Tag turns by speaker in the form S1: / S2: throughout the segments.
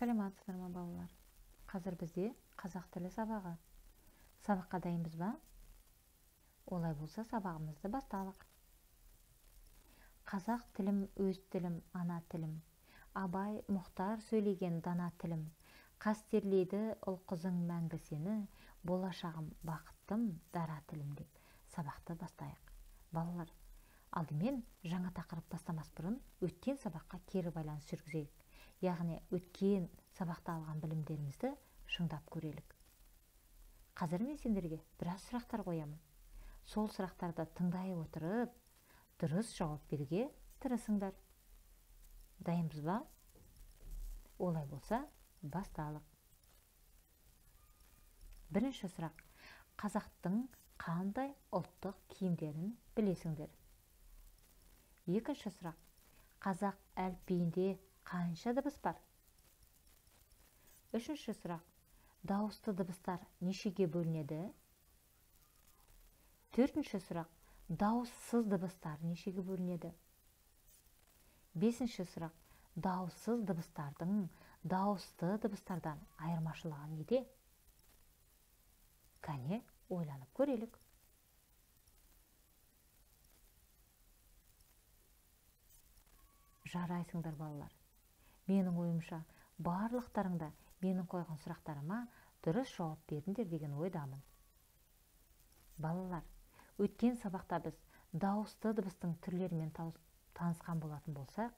S1: Саламатсыздар ма, балалар? Қазір бізде қазақ тілі сабағы. Сабаққа дайынбыз ба? Олай болса, сабағымызды басталық. Қазақ тілім, өз тілім, ана тілім. Абай Мұхтар сөйлеген дана тілім. Қастерлейді ұл-қызың мәңгі сені, болашағым, бақыттым, дара тілім деп сабақты бастайық. Балалар, алдымен жаңа тақырып бастамас бұрын өткен сабаққа кері байланыс жүргізейік. Яғни өткен сабақта алған білімдерімізді шыңдап көрелік. Қазір мен сендерге біраз сұрақтар қоямын. Сол сұрақтарды тыңдай отырып, дұрыс жауап беруге тырысыңдар. Дайынбыз ба? Олай болса, басталық. Бірінші сұрақ. Қазақтың қандай ұлттық киімдерін білесіңдер? Екінші сұрақ. Қазақ әліпбиінде қанша дыбыс бар? Үшінші сұрақ. Дауысты дыбыстар нешеге бөлінеді? Төртінші сұрақ. Дауыссыз дыбыстар нешеге бөлінеді? Бесінші сұрақ. Дауыссыз дыбыстардың дауысты дыбыстардан айырмашылығы неде? Кәне, ойланып көрелік. Жарайсыңдар, балалар. Менің ойымша, барлықтарың да менің қойған сұрақтарыма дұрыс жауап бердіңдер деген ойдамын. Балалар, өткен сабақта біз дауысты дыбыстың түрлерімен танысқан болатын болсақ,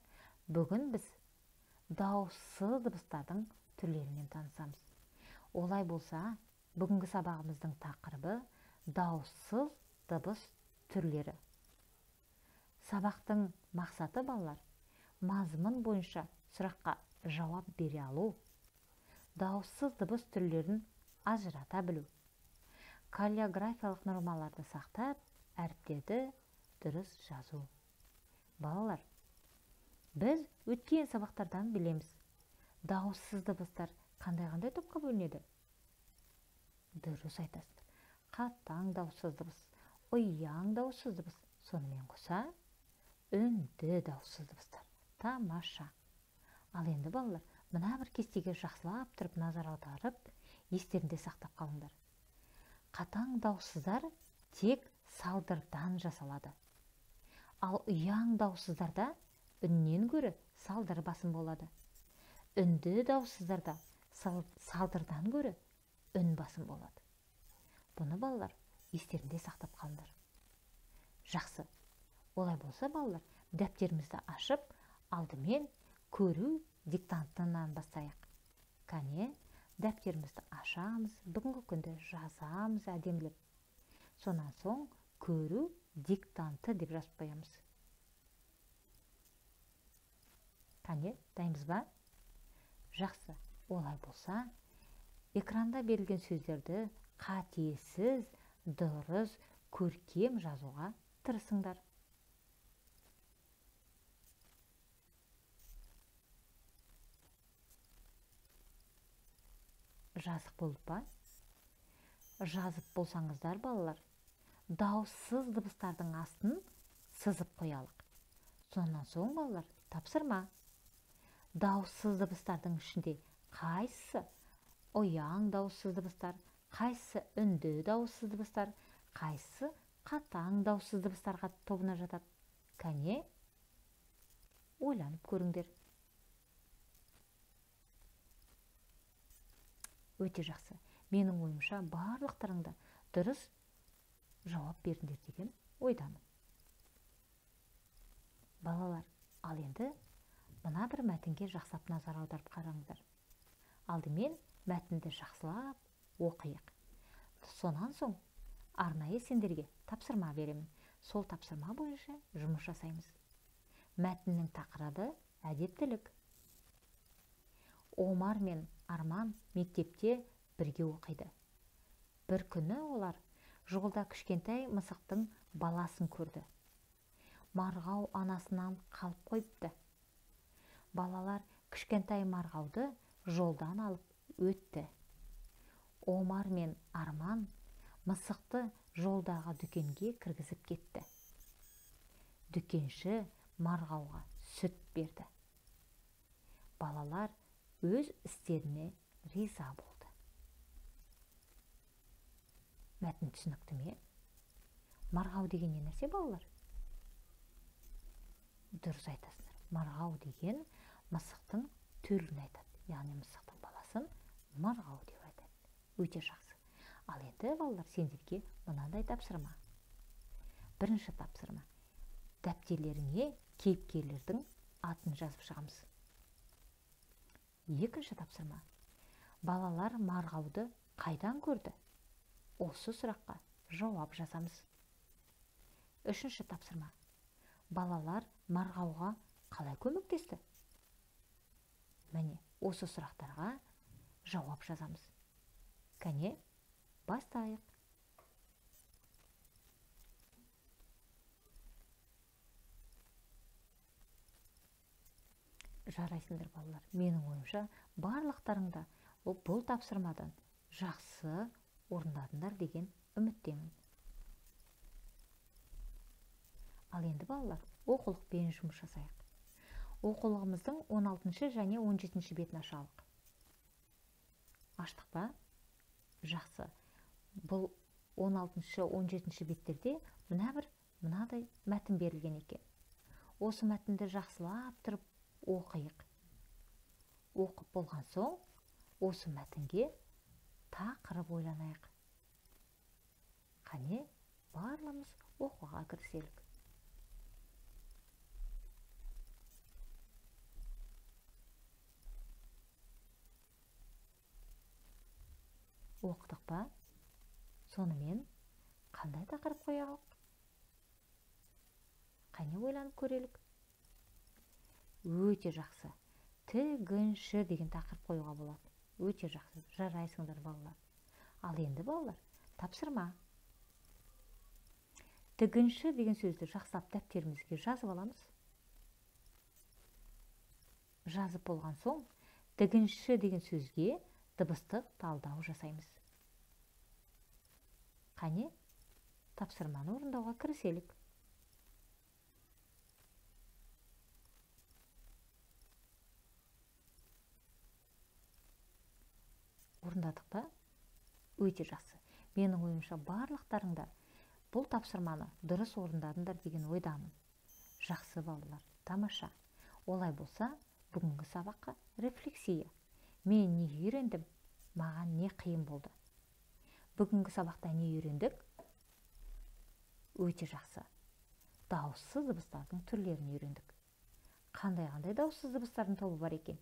S1: бүгін біз дауыссыз дыбыстардың түрлерімен танысамыз. Олай болса, бүгінгі сабағымыздың тақырыбы дауыссыз дыбыс түрлері. Сабақтың мақсаты, балалар, мазмұн бойынша сұраққа жауап бере алу, дауыссыз дыбыс түрлерін ажырата білу, каллиграфиялық нормаларды сақтап, әріптерді дұрыс жазу. Балалар, біз өткен сабақтардан білеміз. Дауыссыз дыбыстар қандай-қандай топқа бөлінеді? Дұрыс айтасыздар. Қатаң дауыссыз дыбыс, ұяң дауыссыз дыбыс, сонымен қоса үнді дауыссыз дыбыстар. Тамаша. Ал енді, балалар, мына бір кестеге жақсылап тұрып назар аударып, естерінде сақтап қалыңдар. Қатаң дауыссыздар тек салдырдан жасалады. Ал ұяң дауыссыздарда үннен гөрі салдыр басым болады. Үнді дауыссыздарда салдырдан гөрі үн басым болады. Бұны, балалар, естерінде сақтап қалыңдар. Жақсы. Олай болса, балалар, дәптерімізді ашып, алдымен көру диктантынан бастайық. Кәне, дәптерімізді ашамыз, бүгінгі күнді жазамыз әдемілеп. Сонан соң көру диктанты деп жазып қоямыз. Кәне, дайынбыз ба? Жақсы. Олай болса, экранда берілген сөздерді қатесіз, дұрыс, көркем жазуға тырысыңдар. Жазық болып па? Жазып болсаңыздар, балалар, дауыссыз дыбыстардың астын сызып қоялық. Сонан соң, балалар, тапсырма. Дауыссыз дыбыстардың ішінде қайсысы ұяң дауыссыз дыбыстар, қайсысы үнді дауыссыз дыбыстар, қайсысы қатаң дауыссыз дыбыстарға тобына жатады? Кәне, ойланып көріңдер. Өте жақсы. Менің ойымша, барлықтарың да дұрыс жауап бердіңдер деген ойдамын. Балалар, ал енді мына бір мәтінге жақсылап назар аударып қараңыздар. Алдымен мәтінді жақсылап оқиық. Сонан соң арнайы сендерге тапсырма беремін. Сол тапсырма бойынша жұмыс жасаймыз. Мәтіннің тақырыбы әдептілік. Омар мен Арман мектепте бірге оқиды. Бір күні олар жолда кішкентай мысықтың баласын көрді. Марғау анасынан қалып қойыпты. Балалар кішкентай марғауды жолдан алып өтті. Омар мен Арман мысықты жолдағы дүкенге кіргізіп кетті. Дүкенші марғауға сүт берді. Балалар өз істеріне риза болды. Мәтін түсінікті ме? Марғау деген не нәрсе, балалар? Дұрыс айтасыңдар. Марғау деген мысықтың төлін айтады. Яғни мысықтың баласын марғау деп айтады. Өте жақсы. Ал енді, балалар, сендерге мынандай тапсырма. Бірінші тапсырма. Дәптерлеріңе кейіпкерлердің атын жазып шығамыз. Екінші тапсырма. Балалар марғауды қайдан көрді? Осы сұраққа жауап жазамыз. Үшінші тапсырма. Балалар марғауға қалай көмектесті? Міне, осы сұрақтарға жауап жазамыз. Кәне, бастайық. Жарайсыңдар, балалар. Менің ойымша, барлықтарың да бұл тапсырмадан жақсы орындадыңдар деген үміттемін. Ал енді, балалар, оқулықпен жұмыс жасайық. Оқулығымыздың 16 және 17 бетін ашалық. Аштық па? Жақсы. Бұл 16-17 беттерде мынадай мәтін берілген екен. Осы мәтінді жақсылап тұрып оқиық. Оқып болған соң, осы мәтінге тақырып ойланайық. Қане, барлығымыз оқуға кіріселік. Оқыдық па? Сонымен қандай тақырып қоялық? Қане, ойланып көрелік. Өте жақсы. Тігінші деген тақырып қоюға болады. Өте жақсы. Жарайсыңдар, балалар. Ал енді, балалар, тапсырма. Тігінші деген сөзді жақсылап дәптерімізге жазып аламыз. Жазып болған соң, тігінші деген сөзге дыбыстық талдау жасаймыз. Қане, тапсырманы орындауға кіріселік. Орындадық па? Өте жақсы. Менің ойымша, барлықтарың да бұл тапсырманы дұрыс орындадыңдар деген ойдамын. Жақсы, балалар, тамаша. Олай болса, бүгінгі сабаққа рефлексия. Мен не үйрендім? Маған не қиын болды? Бүгінгі сабақта не үйрендік? Өте жақсы. Дауыссыз дыбыстардың түрлерін үйрендік. Қандай-қандай дауыссыз дыбыстардың тобы бар екен?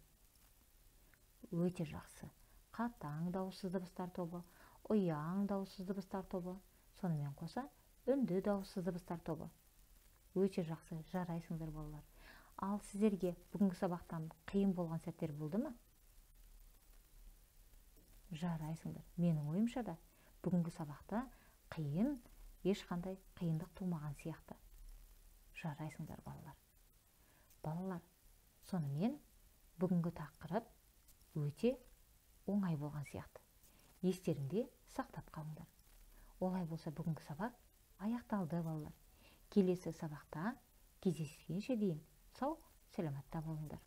S1: Өте жақсы. Қатаң дауыссыз дыбыстар тобы, ұяң дауыссыз дыбыстар тобы, сонымен қоса үнді дауыссыз дыбыстар тобы. Өте жақсы, жарайсыңдар, балалар. Ал сіздерге бүгінгі сабақтан қиын болған сәттер болды ма? Жарайсыңдар. Менің ойымша да бүгінгі сабақта қиын, ешқандай қиындық тумаған сияқты. Жарайсыңдар, балалар. Балалар, сонымен бүгінгі тақырып өте оңай болған сияқты. Естеріңде сақтап қалыңдар. Олай болса, бүгінгі сабақ аяқталды, балалар. Келесі сабақта кездескенше дейін сау, саламатта болыңдар.